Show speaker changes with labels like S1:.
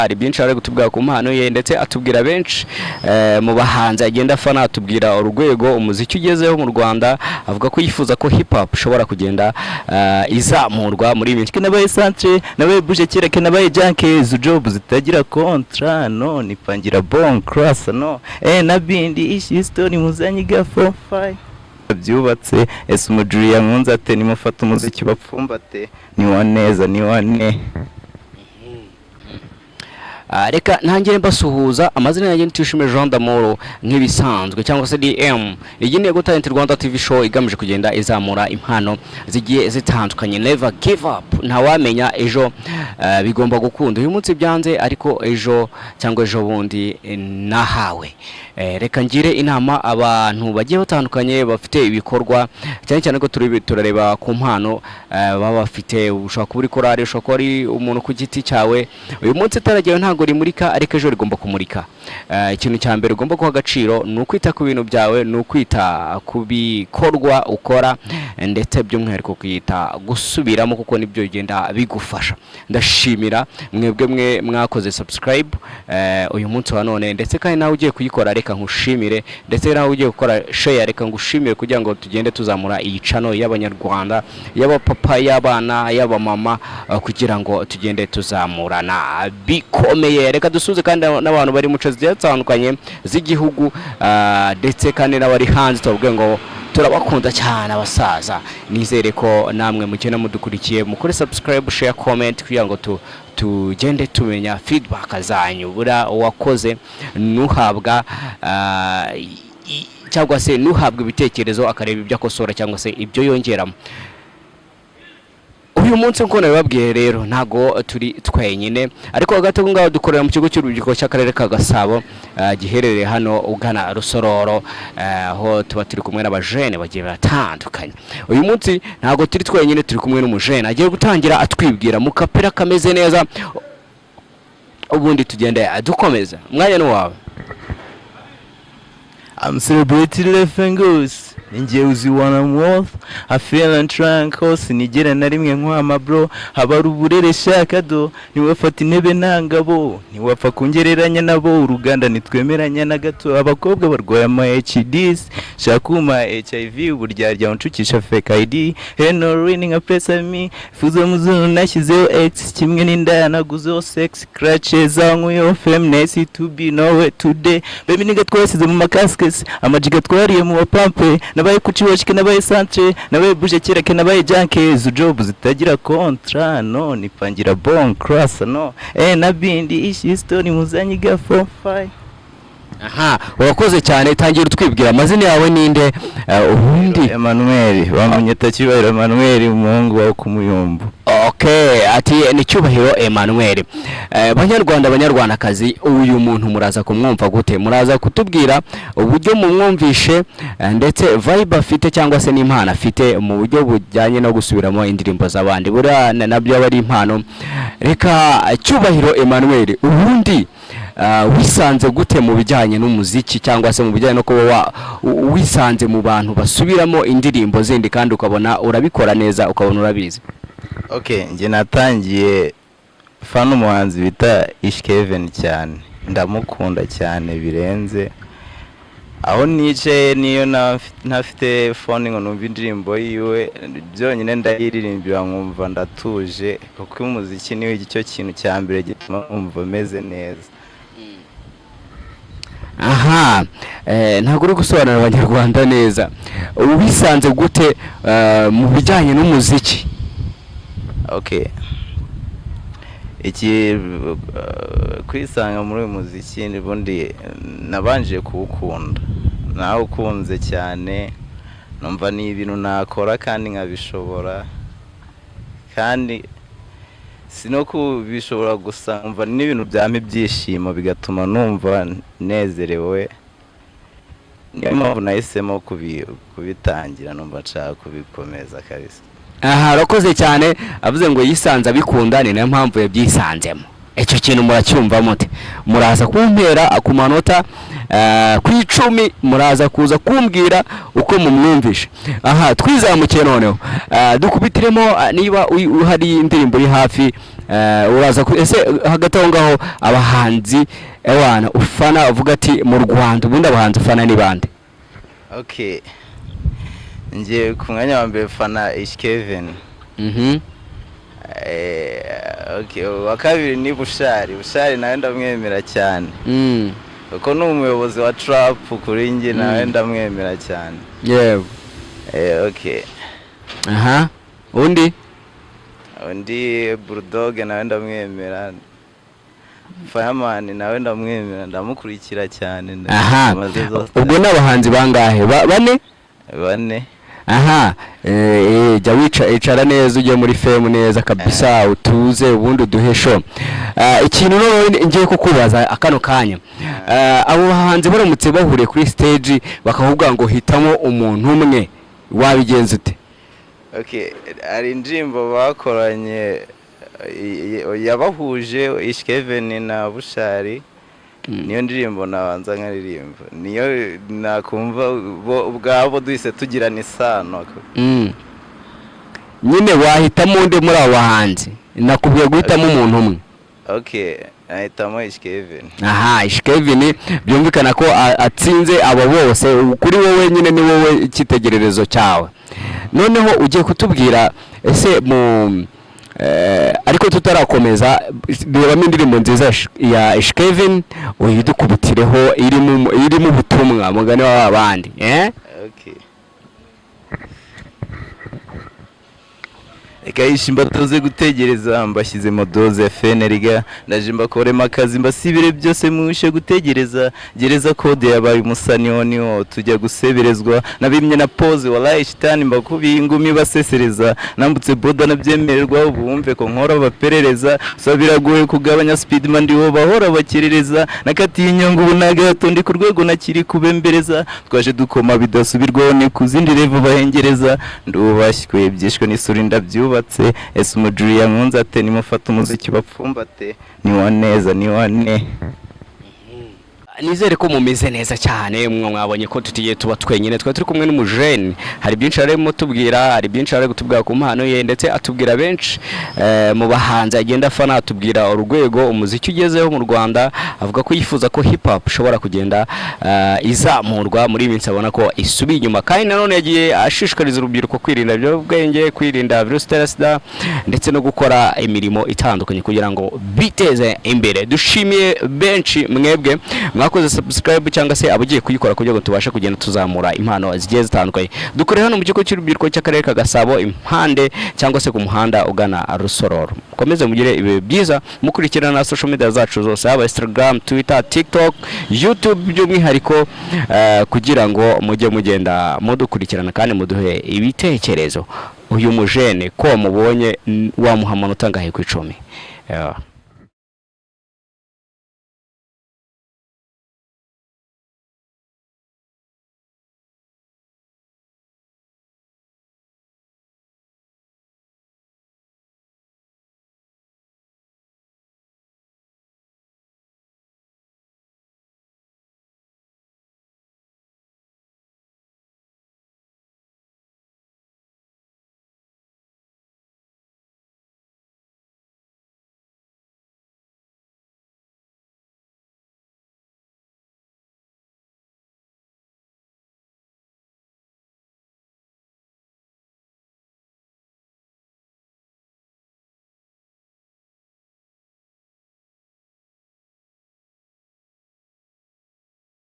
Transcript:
S1: Hari byinshi ari kutubwira ku mpano ye, ndetse atubwira benshi mu bahanzi agenda afana, atubwira urwego umuziki ugezeho mu Rwanda, avuga ko yifuza ko hip hop ishobora kugenda izamurwa muri iyi minsi.
S2: Nabaye centre, nabaye buje kera, ke nabaye junkie, izo job zitagira contrat, no nipangira bon cross, no na bindi ishi story muzanyiga 4 5 byubatse. Ese umujuri yankunze ate? Nimufata umuziki bapfumbate, ni wa neza ni wa ne.
S1: Reka ntangire mbasuhuza. Amazina yanjye ni Tuyishime Jean Damoro nk'ibisanzwe, cyangwa se DM. Iyi ni Ego Talent Rwanda TV Show igamije kugenda izamura impano zigiye zitandukanye. Never give up, ntawamenya ejo, bigomba gukunda. Uyu munsi byanze, ariko ejo cyangwa ejo bundi nahawe. Reka ngire inama abantu bagiye batandukanye bafite ibikorwa, cyane cyane ko turi turareba ku mpano baba bafite. Ushobora kuba uri korari, ushobora kuba ari umuntu ku giti cyawe. Uyu munsi itara ryawe ntabwo rimurika, ariko ejo rigomba kumurika. Ikintu cya mbere ugomba guha agaciro ni ukwita ku bintu byawe, ni ukwita ku bikorwa ukora, ndetse by'umwihariko kwita gusubiramo, kuko nibyo bigenda bigufasha. Ndashimira mwebwe mwe mwakoze subscribe uyu munsi wa none, ndetse kandi nawe ugiye kuyikora reka nkushimire, ndetse nawe ugiye gukora share reka ngushimire, kugira ngo tugende tuzamura iyi channel y'Abanyarwanda, y'abapapa, y'abana, y'abamama, kugira ngo tugende tuzamurana bikomeye. Reka dusuze kandi n'abantu bari mu nce zigiye zitandukanye z'igihugu, ndetse kandi n'abari hanze, tubabwiye ngo turabakunda cyane abasaza. Nizere ko namwe mugenda mudukurikiye, mukore subscribe, share, comment, kugira ngo tugende tumenya feedback zanyu. Buriya uwakoze nuhabwa cyangwa se nuhabwa ibitekerezo, akareba ibyo akosora cyangwa se ibyo yongeramo. Uyu munsi nk'uko nabibabwiye rero, ntago turi twenyine, ariko hagati aho ngaho dukorera mu kigo cy'urubyiruko cy'akarere ka Gasabo, giherereye hano ugana Rusororo, aho tuba turi kumwe n'abajene bagiye batandukanye. Uyu munsi ntago turi twenyine, turi kumwe n'umujene agiye gutangira atwibwira mu kapera kameze neza, ubundi tugende dukomeza. Umwanya ni wawe.
S2: I'm celebrating life and goals. Ninjye uzi what I'm worth. I feel and tranquil. Sinigera na rimwe nkwama bro. Haba ari uburere shaka do. Ntiwafata intebe ntangabo. Ntiwapfa kungereranya nabo. Uruganda ntitwemeranya na gato. Abakobwa barwaye ama HDs. Shaka HIV. Uburyarya unshukisha fake ID. Henry nka press me. Fuzo muzungu nashyizeho X. Kimwe n'indaya naguzeho sex. Crutches zankuyeho feminess to be nowhere today. Baby nigga twasize mu makaskes. Amajiga twariye mu bapampe. Nabaye kuciwashike, nabaye centre, nabaye buje kera, ke nabaye junkie, izo job zitagira contrat, no nipangira bon cross, no na bindi ishi story muzanyiga 4 5.
S1: Aha, urakoze cyane. Tangira utwibwira amazina yawe ninde, ubundi.
S2: Emmanuel, bamunyita Cyubahiro Emmanuel, umuhungu wa kumuyumbu.
S1: Okay, ati ni Cyubahiro Emmanuel. Banyarwanda, Banyarwandakazi, uyu muntu muraza kumwumva gute? Muraza kutubwira uburyo mumwumvishe, ndetse vibe afite cyangwa se n'impano afite mu buryo bujyanye no gusubiramo indirimbo z'abandi. Buriya nabyo aba ari impano. Reka Cyubahiro Emmanuel, ubundi wisanze gute mu bijyanye n'umuziki, cyangwa se mu bijyanye no kuba wisanze mu bantu basubiramo indirimbo zindi, kandi ukabona urabikora neza, ukabona urabizi?
S2: Okay, njye natangiye fana umuhanzi bita Ish Kevin cyane, ndamukunda cyane birenze. Aho nicaye niyo ntafite phone ngo numve indirimbo yiwe, byonyine ndayiririmbira nkumva ndatuje, kuko umuziki niwe cyo kintu cya mbere gituma numva meze neza.
S1: Aha, ntabwo uri gusobanurira Abanyarwanda neza. Wisanze gute mu bijyanye n'umuziki?
S2: Okay, iki kwisanga muri uyu muziki, ubundi nabanje kuwukunda, nawukunze cyane, numva ni ibintu nakora kandi nkabishobora, kandi si no kubishobora gusa, numva n'ibintu byampa ibyishimo, bigatuma numva nezerewe. Niyo mpamvu nahisemo kubitangira, numva nshaka kubikomeza kabisa.
S1: Aha, arakoze cyane. Avuze ngo yisanze abikunda, ni nayo mpamvu yabyisanzemo. Icyo kintu muracyumva mute? Muraza kumpera ku manota ku 10, muraza kuza kumbwira uko mumwumvishe. Aha twizamukiye noneho, dukubitiremo, niba uhari indirimbo iri hafi, uraza ese hagati aho ngaho abahanzi ewana ufana, uvuga ati mu Rwanda ubundi abahanzi ufana ni bande?
S2: Okay, ngiye ku mwanya wa mbere fana Ish Kevin. Okay, uwa kabiri ni Bushali. Bushali nawe ndamwemera cyane kuko ni umuyobozi wa trap kuri njye, nawe ndamwemera cyane. Okay.
S1: Aha, undi?
S2: Undi Bulldog nawe ndamwemera, Fireman nawe ndamwemera, ndamukurikira cyane. Amaze zose.
S1: Ubwo ni abahanzi bangahe? Bane?
S2: Bane.
S1: Aha, jya wica, icara neza, ujye muri frame neza kabisa, utuze, ubundi uduhe show. Ikintu noneho ngiye kukubaza akano kanya, abo bahanzi baramutse bahuriye kuri stage bakakubwira ngo hitamo umuntu umwe, wabigenza ute?
S2: Okay, hari indirimbo bakoranye yabahuje, Ish Kevin na Bushali. Niyo ndirimbo nabanza nkaririmba, niyo nakumva bo ubwabo duhise tugirana isano.
S1: Nyine wahitamo undi muri abo bahanzi? Nakubwiye guhitamo umuntu umwe.
S2: Okay, nahitamo Ish Kevin.
S1: Aha, Ish Kevin byumvikana ko atsinze abo bose. Kuri wowe nyine ni wowe icyitegererezo cyawe. Noneho ugiye kutubwira ese mu ariko tutarakomeza, rebamo indirimbo nziza ya Ish Kevin uyidukubitireho, irimo ubutumwa mugani wa bandi, eh?
S2: Okay. Reka yishe mbatoze gutegereza, mbashyizemo doze ya feneriga, ndaje mbakoremo akazi, mbasibire byose mwishe gutegereza. Gereza kode yabaye umusaniho, niho tujya guseberezwa, nabimye na pose, walayi shitani mbakubiye ingumi basesereza, nambutse boda nabyemererwa, ubu wumve ko nkora baperereza, gusa biragoye kugabanya speed man, ndiho bahora bakerereza, nakatiye inyungu ubu nagato ndi ku rwego nakiri kubembereza, twaje dukoma bidasubirwaho, ni ku zindi level bahengereza, ndubashywe byishwe n'isuri ndabyubatse, ese umujuri yankunze ate, nimufate umuziki bapfumbate, ni wa neza ni wa ne.
S1: Nizere ko mumeze neza cyane. Mwe mwabonye ko tutigiye tuba twenyine, twari turi kumwe n'umujene. Hari byinshi arimo tubwira, hari byinshi ari kutubwira ku mpano ye, ndetse atubwira benshi mu bahanzi agenda afana, atubwira urwego umuziki ugezeho mu Rwanda, avuga ko yifuza ko hip hop ishobora kugenda izamurwa muri iyi minsi abona ko isubiye inyuma. Kandi nanone yagiye ashishikariza urubyiruko kwirinda ibiyobyabwenge, kwirinda virusi itera sida, ndetse no gukora imirimo itandukanye kugira ngo biteze imbere. Dushimiye benshi mwebwe mwakoze subscribe cyangwa se abagiye kuyikora kugira ngo tubashe kugenda tuzamura impano zigiye zitandukanye. Dukorera hano mu kigo cy'urubyiruko cy'akarere ka Gasabo, impande cyangwa se ku muhanda ugana Rusororo. Mukomeze mugire ibihe byiza, mukurikirana na social media zacu zose, haba Instagram, Twitter, TikTok, YouTube by'umwihariko, kugira ngo mujye mugenda mudukurikirana kandi muduhe ibitekerezo. Uyu mujene ko wamubonye, wamuha amanota angahe ku 10?